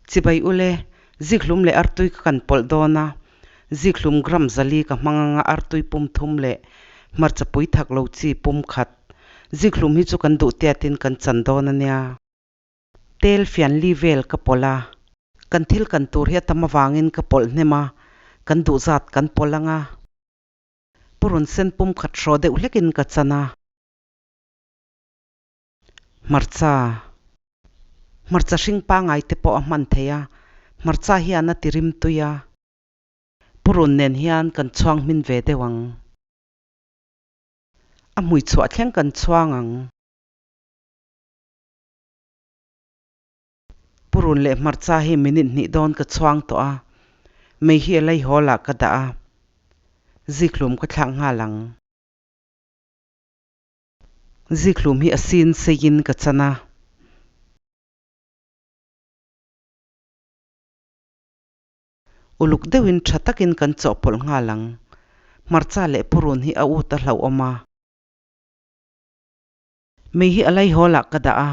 Chibai ule, zikhlum leh artui ka kan pawlh dawn a, zikhlum gram zali ka hmang anga artui pum thum leh hmarcha pui thak lo chi pum khat. Zikhlum hi chu kan duh tiatin kan chan dawn a nia. Tel fian li vel ka pawlh a, kan thil kan tur hi a tam avangin ka pawlh hnem a, kan duh zat kan pawlh anga. Purun sen pum khat hraw deuh hlekin ka chan a. Hmarcha. Hmarcha hring pangai te pawh a hman thei a, hmarcha hian a ti rim tui a. Purun nen hian kan chhuang hmin ve deuh ang. A hmui chhuah thleng kan chhuang ang. Purun leh hmarcha hi minute hnih dawn ka chhuang tawh a, mei hi a lei hawl ah ka dah a, zikhlum ka thlak nghal ang. Zikhlum hi a sin seiin ka chan a. Uluk deuhin tha takin kan chawhpawlh nghal ang. Hmarcha leh purun hi a ut a hlauhawm a. Mei hi a laihawl ah ka dah a,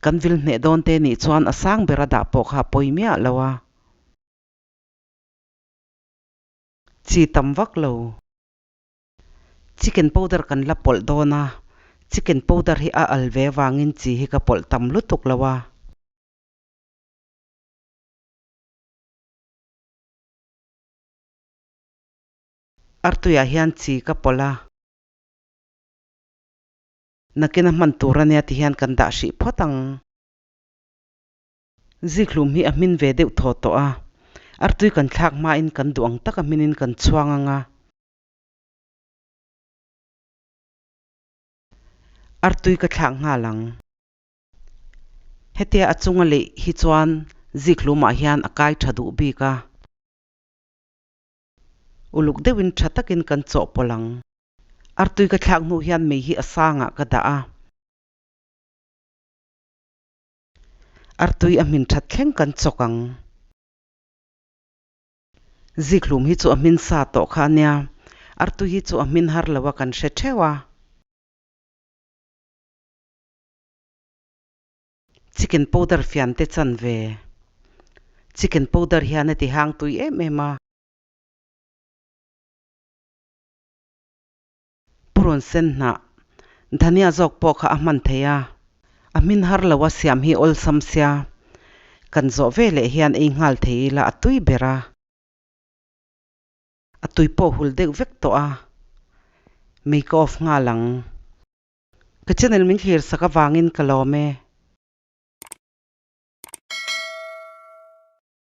kan vil hneh dawn te nih chuan a sang ber a dah pawh kha a pawi miah lo a. Chi tam vak lo. Chicken powder kan la pawlh dawn a, chicken powder hi a al ve vangin chi hi ka pawlh tam lutuk lo a. Artuiah hian chi ka pawlh a. Nakin a hman tur ania ti hian kan dah hrih phawt ang. Zikhlum hi a hmin ve deuh thaw tawh a, artui kan thlak hmain kan duh ang taka hminin kan chhuang ang a. Artui ka thlak nghal ang. Hetia a chunga leih hi chuan zikhlumah hian a kai tha duh bik a. Uluk deuhin tha takin kan chawhpawlh ang. Artui ka thlak hnu hian mei hi a sangah ka dah a. Artui a hmin that thleng kan chawk ang. Zikhlum hi chu a hmin sa tawh kha a nia. Artui hi chu a hmin har lo a kan hre theuh a. Chicken powder fian te chan ve. Chicken powder hian a ti hang tui em em a. Purun sen hnah dhania zawk pawh kha a hman thei a, a hmin har lo a siam hi awlsam sia, kan zawh ve leh hian ei nghal thei ila a tui ber a, a tui pawh hul deuh vek tawh a, mei ka off nghal ang. Ka channel min thlir sak avangin ka lawm e.